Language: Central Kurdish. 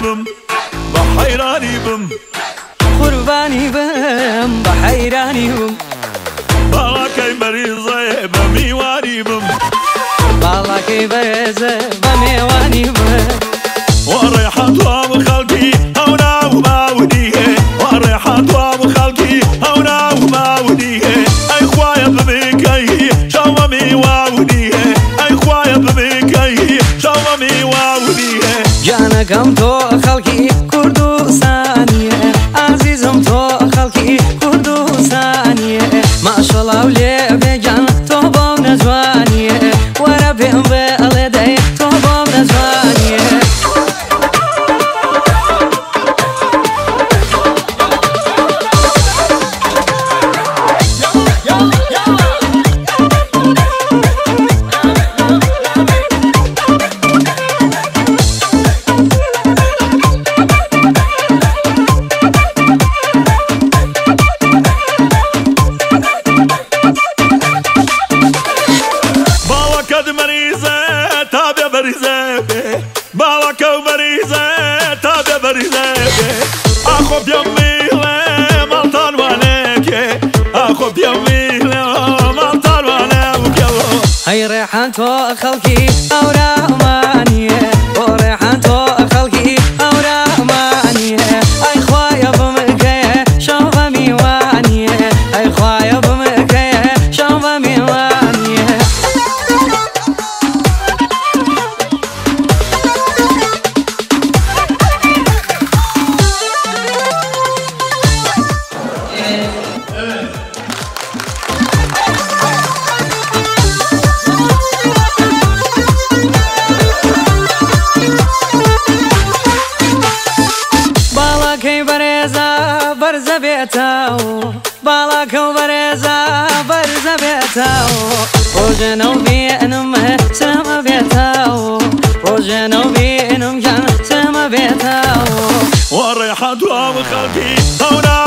بم بە حەیرانی بم قوربانی بم بە حەیرانی بم باڵاکەی بەریزێ بە میوانی بم باڵاکەی بەرزە بە مێوانی بم وەڕێحان دوام خەڵکی ئەو ناو ماونیه وەڕێحان دوام خەڵکی ئەو ناو ماونیه ئەی خوایە ببیکەی چاوە میواونیه ئەی خوایە ببیکەی چاوە میواونیه گیانەکەم تۆ خەڵکی کوردستانیە ئازیزم تۆ خەڵکی کوردستانیە ماشەڵا و لێ بێگیان تۆ بۆم نەجوانیە وەرە پێم بێ ئەڵێ دەی تۆ بۆم نەجوانیە. باڵەکەت مەریزە تا بێ بەریزە بێ باڵەکە و مەریزە تا بێ بەریزە بێ ئاخۆ پێم میڵێ ماڵتان وانێکێ ئاخۆ پێم میڵێ ماڵتان وانێکێەوە. ئەی ڕێحان تۆ خەڵکی ئەورامانیە بۆ ڕێحان تۆ خەڵکی ئەورامانیە ئەی خوایە بمکەیە شەو بە میوانیە ئەی خوایە بمکەیە شەو بە میوانیە. باڵاکەی بەرێزە بەرزە بێتەوە باڵاکە و بەرێزە بەرزە بێتەوە ڕۆژێنە و بێنم سەمە بێتەوە ڕۆژێنە و بێنم گیان سەمە بێتەوە. وەڕێحان دوام خەڵکی ئەو ناو